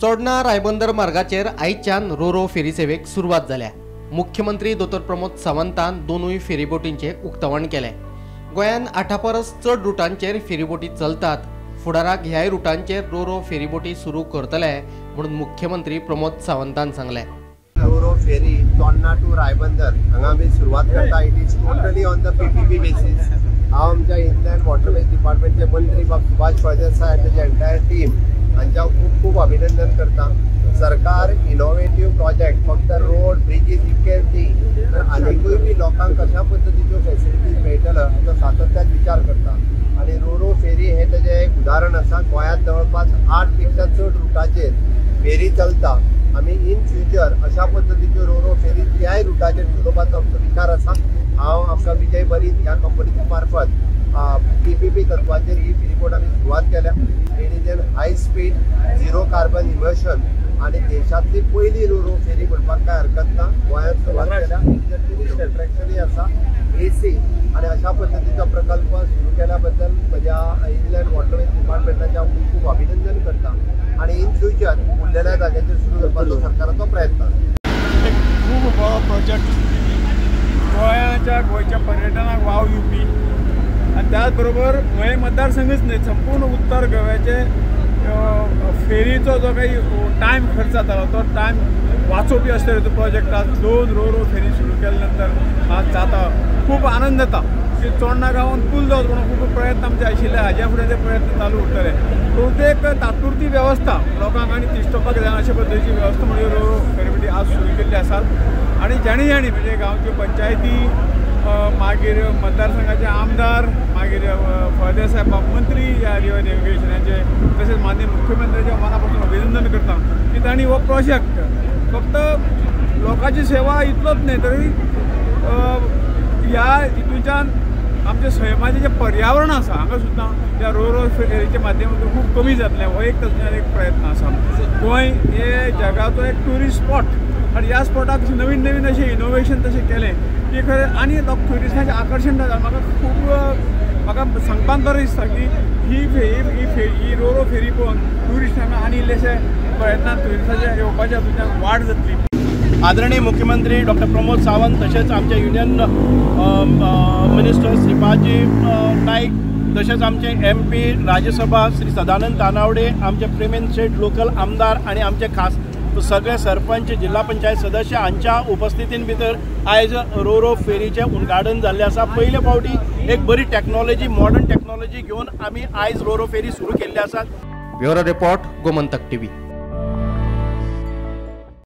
चोडणा रायबंदर मार्गाचेर आयच्यान रोरो फेरी सेवेक सुरवात जाल्या. मुख्यमंत्री दोतोर प्रमोद सावंतान दोनूय फेरीबोटींचे उक्तावण केलें. गोंयान 8 परस चड रुटांचेर फेरीबोटी चलतात. फुडाराक ह्याय रुटांचेर रोरो फेरीबोटी सुरू करतले म्हणून मुख्यमंत्री प्रमोद सावंतान सांगलें. रोरो फेरी चोडणा टू रायबंदर हांगा आमी सुरवात करता. It is totally on the PPP basis. हांव आमच्या इनलँड वॉटरवेज डिपार्टमेंटचे मंत्री बाब सुभाष फळदेसाय आनी तेजी एंटायर टीम हांच्या खूब खूब अभिनंदन करता. सरकार इनोवेटीव प्रोजेक्ट फक्त रोड ब्रिजीस इतके न्ही तर आनीकूय बी लोकांक कशा पद्दतीच्यो फेसिलिटीज मेळटलो हाचो सातत्यान विचार करता आनी रोरो फेरी हें तेजें एक उदाहरण आसा. गोंयांत जवळपास 8 पेक्षा चड रुटाचेर फेरी चलता. आमी इन फ्युचर अशा पद्दतीच्यो रोरो फेरी त्याय रुटाचेर चलोवपाचो आमचो विचार आसा. हांव आमकां विजय बरीत ह्या कंपनीच्या मार्फत PPP तत्वाचेर ही फेरीबोट आमी सुरवात केल्या. It is an high speed zero carbon emission आनी देशांतली पयली रोरो फेरी म्हणपाक कांय हरकत ना. गोंयांत सुरवात केल्या. It is a tourist अट्रॅक्शनूय आसा, AC आनी अशा पद्दतीचो प्रकल्प सुरू केल्या बद्दल म्हज्या इनलँड वॉटरवेज डिपार्टमेंटाचें हांव खूब खूब अभिनंदन करता आनी इन फ्युचर उरलेल्या जाग्याचेर सुरू करपाचो सरकाराचो प्रयत्न आसा. खूब बरो प्रोजेक्ट गोंयाच्या गोंयच्या पर्यटनाक वाव दिवपी आनी त्याच बरोबर गोंय मतदारसंघच न्हय संपूर्ण उत्तर गोव्याचे फेरीचो जो काही टायम खर्च जातालो तो टायम वाचोवपी अशे तरेचो प्रोजेक्ट आज 2 रोरो फेरी सुरू केल्या नंतर आज जाता. खूब आनंद जाता की चोडणा गांवांत पूल जावचो म्हणून खूब प्रयत्न आमचे आशिल्ले. हाज्या फुडें ते प्रयत्न चालू उरतले. बहुतेक तात्पुरती वेवस्था लोकांक आनी तिश्टोवपाक जायना अशे पद्दतीची वेवस्था म्हणजे रोरो फेरीबोटी आज सुरू केल्ली आसात. आनी जाणी जाणी म्हणजे गांवच्यो पंचायती, मागीर मतदारसंघाचे आमदार, मागीर फळदेसाय मंत्री ह्या रिवर नेविगेशनाचे, तशेंच माननीय मुख्यमंत्र्याच्या मना पासून अभिनंदन करता की तांणी हो प्रोजेक्ट फक्त लोकांची सेवा इतलोच न्हय तरी ह्या हितूच्यान आमच्या सैमाचें जें पर्यावरण आसा हांगा सुद्दां ह्या रोरो फेरीच्या माध्यमांतून खूब कमी जातलें हो एक तातूंतल्यान एक प्रयत्न आसा. गोंय हे जगाचो एक ट्युरिस्ट स्पॉट आनी ह्या स्पॉटाक नवीन नवीन अशें इनोवेशन तशें केलें की खरें आनी लोक ट्युरिस्टांचें आकर्शण जाता. म्हाका खूब म्हाका सांगपाक बरें दिसता की ही फेरी ही रोरो फेरी पळोवन ट्युरिस्टांक आनी इल्लेशे प्रयत्नान ट्युरिस्टांचे येवपाच्या हातूंतल्यान वाड जातली. आदरणीय मुख्यमंत्री डॉक्टर प्रमोद सावंत तशेंच आमचे युनियन मिनिस्टर श्रीपादजी नाईक तशेंच आमचे MP Rajya Sabha Shri Sadanand Tanavade, आमचे प्रेमेंद्र शेट लोकल आमदार आनी आमचे खास सगळे सरपंच, जिल्हा पंचायत सदस्य हांच्या उपस्थितीन भितर आयज रोरो फेरीचें उद्घाटन जाल्लें आसा. पयले फावटी एक बरी टॅक्नॉलॉजी, मॉडर्न टॅक्नॉलॉजी घेवन आमी आयज रोरो फेरी सुरू केल्ली आसा. Bureau report, Gomantak TV.